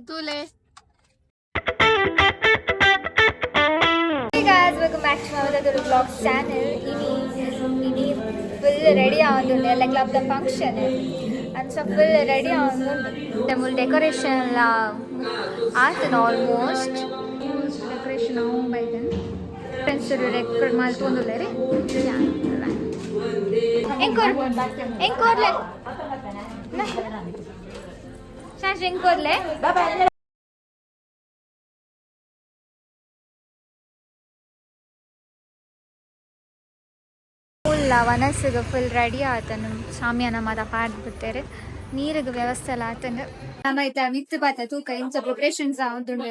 ತೂಲೆ. Hey guys, welcome back to my other vlog channel. ಇನಿ ಇನಿ ಫುಲ್ ರೆಡಿ ಆವೊಂದುಂಡು ಎಲ್ಲ ಕ್ಲಬ್ದ ಫಂಕ್ಷನ್ ಅಂಚ ಫುಲ್ ರೆಡಿ ಆವೊಂದುಂಡು. ಮೂಲು ಡೆಕೋರೇಷನ್ ಎಲ್ಲ ಆತುಂಡು ಆಲ್ಮೋಸ್ಟ್. ಡೆಕೋರೇಷನ್ ಆವೊಂದು ಬೈದನ್. ಫ್ರೆಂಡ್ಸ್ ಡೆಕೋರೇಟ್ ಮಲ್ತೊಂದುಲ್ಲೆರ್. ಎಂಕೋರ್ ಎಂಕೋರ್ಲೆ ಶಾಶ್ ಎಂಕೋರ್ಲೆ. ಫುಲ್ ವನಸ್ಸುಗ್ ಫುಲ್ ರೆಡಿ ಆತನು. ಶಾಮಿಯಾನ ಮಾತ ಪಾಡ್ದ್ ಬತ್ತೆರ್. ನೀರುಗ್ ವ್ಯವಸ್ಥೆ ಎಲ್ಲ ಆತುಂಡು. ನಮ ಐತ ಮಿತ್ತ್ ಪತ್ತ ತೂಕ ಇಂಚ ಪ್ರಿಪರೇಷನ್ಸ್ ಆವೊಂದುಂಡು.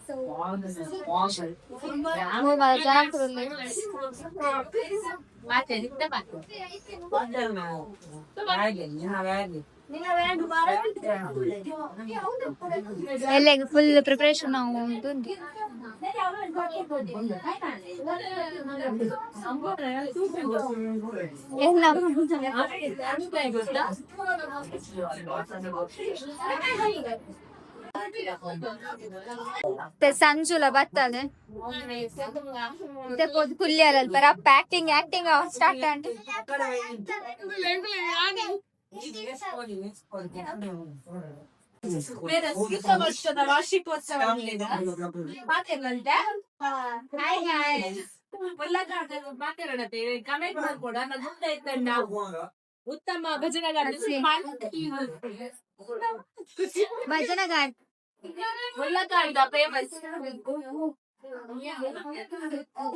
ಸೊ ಮೂರು ಜನ ಉಲ್ಲೆರ್. ಎಲ್ಲೆಗ್ ಫುಲ್ ಪ್ರಿಪರೇಷನ್ ಆವೊಂದುಂಡು. ಎಲ್ಲ ಸಂಜುಲ ಬತ್ತಾನೆ ಕುಲ್ಯಾಲ ಪರ ಪ್ಯಾಕಿಂಗ್ ಆಕ್ಟಿಂಗ್ ಸ್ಟಾರ್ಟ್ ಆಂಡ್. ವರ್ಷದ ವಾರ್ಷಿಕೋತ್ಸವ. ಮಾತಾಡೋಣತೆ ಕಮೆಂಟ್ ಮಾಡ್ಕೊಡ ಮುಂದೆ ಇತ್ತಂಡ ಉತ್ತಮ ಭಜನೆಗಾರ. ಭಜನಗಾರ್. ಮುಲ್ಲಕಾಡಿದ ಫೇಮಸ್.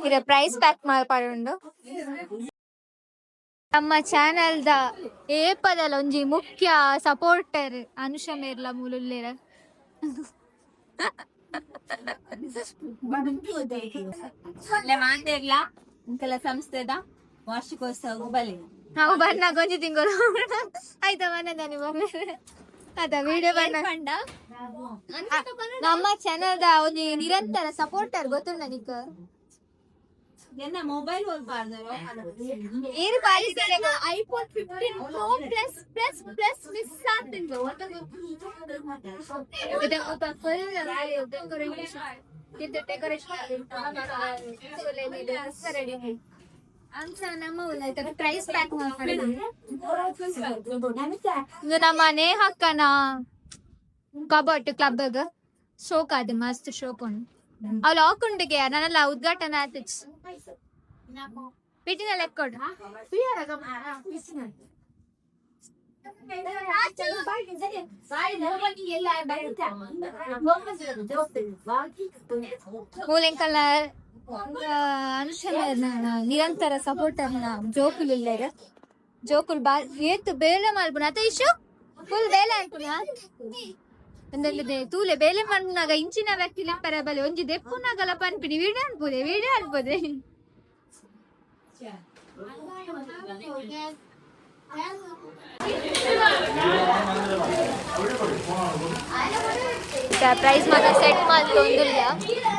ಇದು ಪ್ರೈಸ್ ಪ್ಯಾಕ್ ಮಲ್ಪಡುಂಡು. ನಮ್ಮ ಚಾನೆಲ್ ದ ಏಪದಲ ಒಂಜಿ ಮುಖ್ಯ ಸಪೋರ್ಟರ್ ಅನುಷ ಮೇರ್ಲ ಮೂಲುಲ್ಲೆರ್. ಮಾತೆರ್ಲ ಇಂಕೆಲ ಸಂಸ್ಥೆದ ವಾರ್ಷಿಕೋತ್ಸವ ಬಲೆ. ನಾವು ಬರ್ನಾಗ ಒಂಜಿ ತಿಂಗಳು ಆಯ್ತಾ ಮನೆದಾನಿ ಬರ್ರೆ ಅದ ವಿಡಿಯೋ ಬಣ್ಣ. ನಮ್ಮ ಚಾನೆಲ್ ದ ಒಂಜಿ ನಿರಂತರ ಸಪೋರ್ಟರ್ ಗೊತ್ತುಂಡ ನಿಕ್? ಎನ್ನ ಮೊಬೈಲ್ ಹೋಗ್ಬಾರ್ದು. ಏರು ಪಾಲಿಸಿದ್ರೆ iPhone 15 Pro Plus Plus Plus miss ಆತುಂಡು. ಇದು ಫುಲ್ ಡೆಕೋರೇಷನ್, ಇದು ಡೆಕೋರೇಷನ್ ರೆಡಿ. ಅಂಚ ನಮ್ಮ ಪ್ರೈಸ್ ಪ್ಯಾಕ್ ಇದು ನಮ್ಮ ನೇಹಕ್ಕನ ಕಬಟ್ ಕ್ಲಬ್ ಶೋಕ್ ಅದು ಮಸ್ತ್ ಶೋಕ್ ಉಂಡು. ಅವ್ಳು ಹಾಕುಂಡಿಗೆ ನನ್ನೆಲ್ಲ ಉದ್ಘಾಟನೆ ಆತಿಚ್ ಪಿಟಿನ ಲೆಕ್ಕೊಡು. ಮೂಲೆಂಕಲ್ನ ಅನುಷ ನಿರಂತರ ಸಪೋರ್ಟರ್ ಜೋಕುಲು ಇಲ್ಲೇರ್. ಜೋಕುಲು ಬಾ ಏತ್ ಬೇಲೆ ಮಲ್ಪುನ ಅತ ಇಶು? ಫುಲ್ ಬೇಲೆ ಅನ್ಪುನ ಒಂದೊಂದು ತೂಲೆ. ಬೇಲೆ ಮಲ್ಪುನಾಗ ಇಂಚಿನ ವ್ಯಕ್ತಿ ಲಿಪ್ಪರ ಬಲೆ ಒಂಜಿ ದೆಪ್ಪುನಾಗಲ ಪನ್ಪಿನಿ ವಿಡಿಯೋ ಅನ್ಪುದೆ, ವಿಡಿಯೋ ಅನ್ಪುದೆ. ಪ್ರೈಸ್ ಮಾತ್ರ ಸೆಟ್ ಮಲ್ತೊಂದುಲ್ಲ.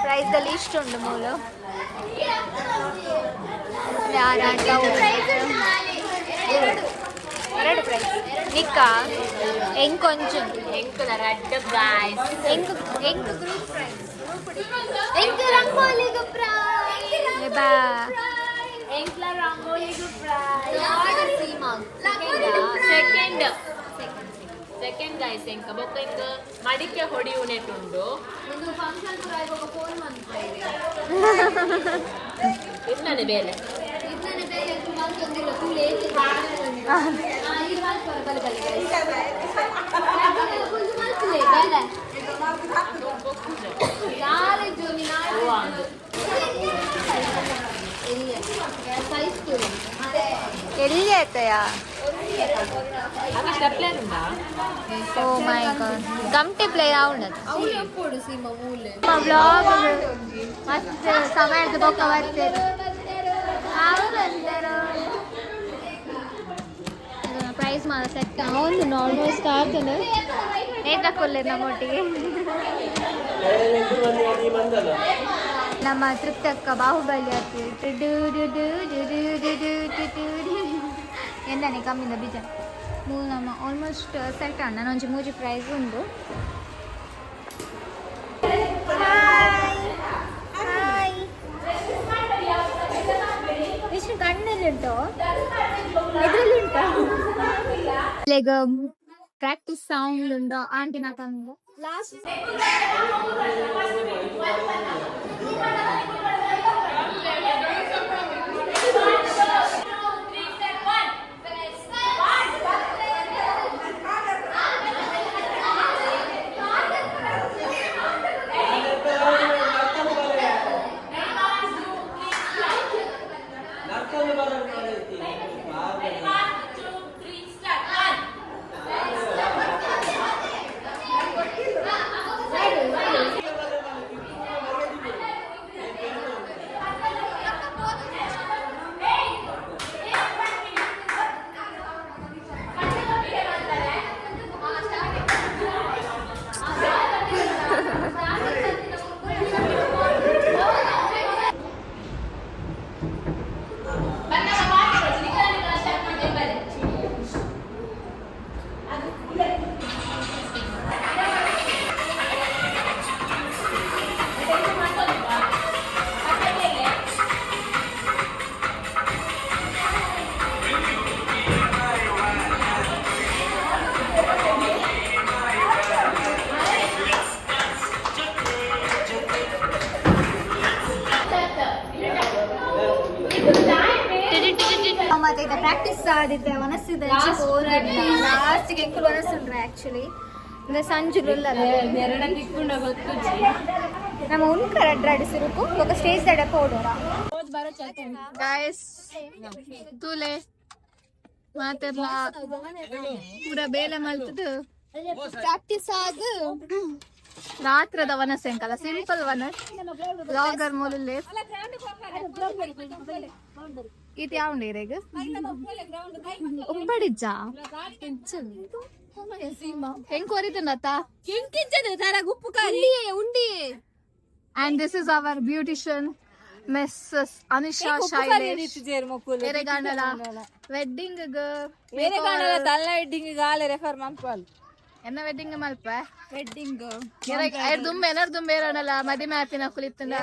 ಪ್ರೈಸ್ ದಲ್ಲಿ ಇಷ್ಟ ಉಂಡು ಮೂಲು. ಯಾರಾಂಡ ಎರಡು ಪ್ರೈಸ್ ನಿಕ್ಕ ಎಂಕೊಂಚು. ಎಂಕುಲ ರಡ್ಡ್ ಗಾಯ್ಸ್. ಎಂಕ್ ಎಂಕ್ ಗ್ರೂಪ್ ಪ್ರೈಸ್, ಎಂಕ್ ರಂಗೋಲಿಗ್ ಪ್ರೈಸ್ ಬಾ. ಎಂಕ್ಲ ರಂಗೋಲಿಗೂ ಪ್ರೈಸ್ ಸೆಕೆಂಡ್ ಸೆಕೆಂಡ್ ಗಾಯ್ಸ್. ಎಂಕ ಬೊಕ್ಕ ಎಂಕ್ ಮಡಿಕೆ ಹೊಡಿಯುನೆಟ್ ಉಂಡು. ಫಂಕ್ಷನ್ ಫೋನ್ ಇರ್ನಾನೆ ಬೇಲೆ. ಇದ್ದಾನೆ ಬೇರೆ ಮಲ್ತೊಂದಿಲ್ಲ ಕೂಲಿ. ಬಲೆ ಬಲೆ ಮಲ್ಪುಲೆ ಬೇಲೆ ನಾಳೆ ಸೈಜ್. ಎಲ್ಲಿ ಆಯ್ತಯಾ? ಸ್ಟೆಪ್ಲರ್ ಉಂಡಾ? ಓ ಮೈ ಗಾಡ್, ಗಮ್ಟೆ ಪ್ಲೇ ಆವುಂಡದು. ಸೀಮಾ ಮೂಲೆ. ವ್ಲಾಗ್ ಮಸ್ತ್ ಸಮಯದ ಬೊಕ್ಕ ಬರ್ತೇನೆ. ಪ್ರೈಸ್ ಮಾತ್ರ ಸೆಟ್ ಅವನು ಆಲ್ಮೋಸ್ಟ್ ಆತನು. ನೇತ್ರ ಕೊಲ್ಲೆ ನಮ್ಮೊಟ್ಟಿಗೆ ನಮ್ಮ ತೃಪ್ತಕ್ಕ ಬಾಹುಬಲಿ ಆತು. Do do do do do do do do do. ಎಂದಾನೆ ಕಮ್ಮಿಂದ ಬೀಜ. ಮೂಲು ನಮ್ಮ ಆಲ್ಮೋಸ್ಟ್ ಸೆಟ್ ಆಂಡ್ ಒಂಜಿ ಮೂಜಿ ಪ್ರೈಸ್ ಉಂಡು. ಹಾಯ್ ಹಾಯ್, ವಿಷ್ಣು, ಕಣ್ಣಲ್ಲಿ ಉಂಟು, ಎದ್ರಲ್ಲಿ ಉಂಟಾ? ಲೈಕ್ ಪ್ರಾಕ್ಟೀಸ್ ಸೌಂಡ್ ಉಂಟು ಆಂಟಿನ ತಂದು ಲಾಸ್ಟ್. ಮತ್ತೆ ಈಗ ಪ್ರಾಕ್ಟೀಸ್ ಆದಿತ್ತೆ, ವನಸ್ಸಿದೆ. ಲಾಸ್ಟಿಗೆ ಎಂಕುಲು ವನಸ್ಸುಂಡ್ರೆ ಆಕ್ಚುಲಿ ಅಂದ್ರೆ ಸಂಜುಲು ನಮ್ಮ ಉನ್ಕರ ಅಡ್ರಾಡಿ ಸುರುಕು ఒక ಸ್ಟೇಜ್ ದಡ ಪೋಡೋರ. ಗಾಯ್ಸ್, ತೂಲೆ, ಮಾತೆರ್ಲ ಪೂರ ಬೇಲೆ ಮಲ್ತದು ಪ್ರಾಕ್ಟೀಸ್ ಆದ್ ರಾತ್ರದ ವನಸ್ ಎಂಕಲ್ಲ, ಸಿಂಪಲ್ ವನಸ್. ಬ್ಲಾಗರ್ ಮೂಲುಲ್ಲೆ ಇದು ಯಾವ ನೀರೆಗ್ ಉಪ್ಪಡಿಜ್ಜ ಹೆಂಗ್ ಕೋರಿತನತ್ತ? ಉಂಡಿ. And this is our beautician, Mrs. Anusha Shailesh. ಎರೆಗಾಂಡಲ wedding. Wedding ಗಾಲೆ ರೆಫರ್ ಮನ್ಪಲ್. ಎನ್ನ ವೆಡ್ಡಿಂಗ್ ಮಲ್ಪ. ವೆಡ್ಡಿಂಗ್. ದುಂಬೆ ಏನಾರು ದುಂಬೆ ಇರೋಣಲ್ಲ, ಮದಿಮೆ ಆಪಿನ ಕುಲಿತ್ತಂಡ.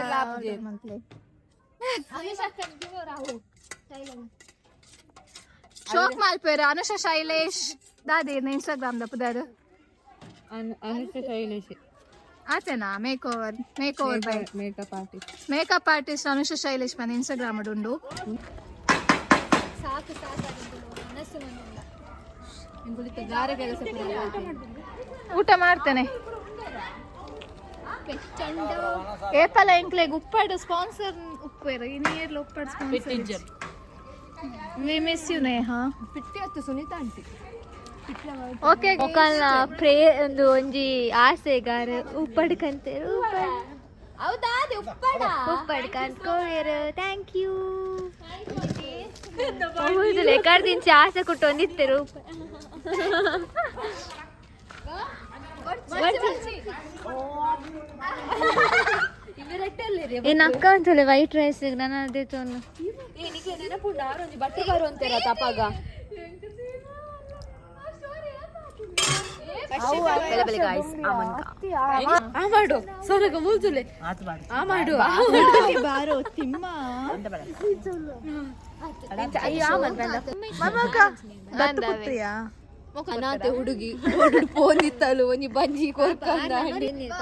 ಶೋಕ್ ಮಲ್ಪೇರು ಅನುಷಾ ಶೈಲೇಶ್ ದಾದಿ. ಇನ್ಸ್ಟಾಗ್ರಾಮ್ the ಪುದಾರು? ಅನುಷಾ ಶೈಲೇಶ್. ಆತೇನಾ? Make over by makeup artist. Makeup artist Anusha Shailesh ಬಂದು ಇನ್ಸ್ಟಾಗ್ರಾಮ್ ಉಂಡು. ಸಾಕು ಸಾಕು, ಮನಸ್ಸು ಬಂದಿಲ್ಲ. ಗಾರೆ ಕೆಲಸ. ಊಟ ಮಾಡ್ತೇನೆ. ಏಪಲ ಎಂಕ್ಲೆಗ್ ಉಪ್ಪಾಡು ಸ್ಪಾನ್ಸರ್ ಉಪ್ಪೇರು, ಇನ್ನು ಉಪ್ಪಾಡು sponsor. We miss you, Neha. ಪಿಟ್ಟಿ ಅತ್ತು ಸುನೀತಾ ಆಂಟಿ. ಓಕೆ. ಮೊಕಲ್ನ ಪ್ರೇ ಒಂದು ಒಂಜಿ ಆಸೆಗಾರ ಉಪ್ಪಡ್ ಕಂತೇರು. ಹೌದಾ, ಉಪ್ಪಾಡ. ಉಪ್ಪಡ್ ಕಂತ್ಕೋವೇರು. Thank you. ಹೌದು, ಲೆಕ್ಕಾಡ್ದಿಂಚಿ ಆಸೆ ಕೊಟ್ಟು ಒಂದಿತ್ತರು. ಏನ್ ಅಕ್ಕ ಅಂತಲ್ಲ, ವೈಟ್ ರೈಸ್ ನಾನು ಅದೇ ತೋನು. ನೆನಪುಂಡು, ಆರೊಂಜಿ ಬಟ್ಟೆ ಬಾರು ಅಂತಾರ ತಪಾಗ. ಆ ಮಾಡು ಸೋನಗ ಮೂಜುಲೆ ಆ ಮಾಡು ಬಾರೋ ತಿಮ್ಮ. ಅನಾಥೆ ಹುಡುಗಿ ಫೋನ್ ಇತ್ತಲು ಒಂಜಿ ಬಂಜಿ ಕೊರ್ಕಂದ.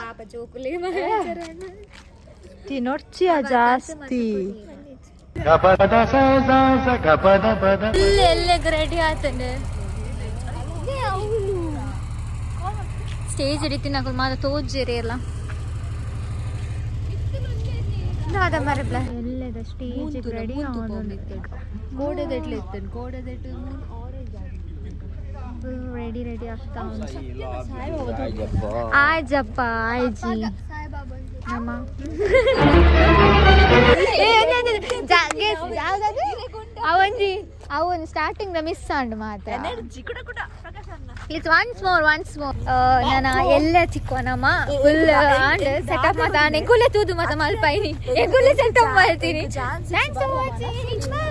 ಪಾಪ ಜೋಕುಲಿ. ತಿನ್ನೊರ್ಚಿಯ ಜಾಸ್ತಿ. ಗಪದ ಸ ಸ ಸ ಗಪದ ಪದ. ಎಲ್ಲ ರೆಡಿ ಆತನೆ. ಸ್ಟೇಜ್ ರೀತಿ ನಾಕುಲು ಮಾತ ತೋಜ್ಜೆರೆ ಎಲ್ಲ ದಾದ ಮರಬ್ಲ ಎಲ್ಲದ ಸ್ಟೇಜ್ ರೆಡಿ. ಗೋಡೆದೆಟ್ಲೆ ಇತ್ತೇನೆ, ಗೋಡೆದೆಟ್ಟು. ರೆಡಿ ರೆಡಿ ಆಗ್ತಾ ಉಂಟು. ಆಯ್ಜಪ್ಪ ಆಯ್ಜಿ ನಮ್ಮ ಅವಂಜಿ ಅವನ್ ಸ್ಟಾರ್ಟಿಂಗ್ ದ ಮಿಸ್ ಆಂಡ್ ಮಾತ್ರ. Please, once more, once more. ನಾನು ಎಲ್ಲ ಚಿಕ್ಕ ನಮ್ಮ ಫುಲ್ ಆಂಡ್ ಸೆಟಪ್ ಮಾತ ಆಂಡ್ ಎಂಕುಲೆ ತೂದು ಮಾತ ಮಲ್ಪೈನಿ, ಎಂಕುಲೆ ಸೆಟಪ್ ಮಾಡ್ತೀನಿ. Thanks for watching.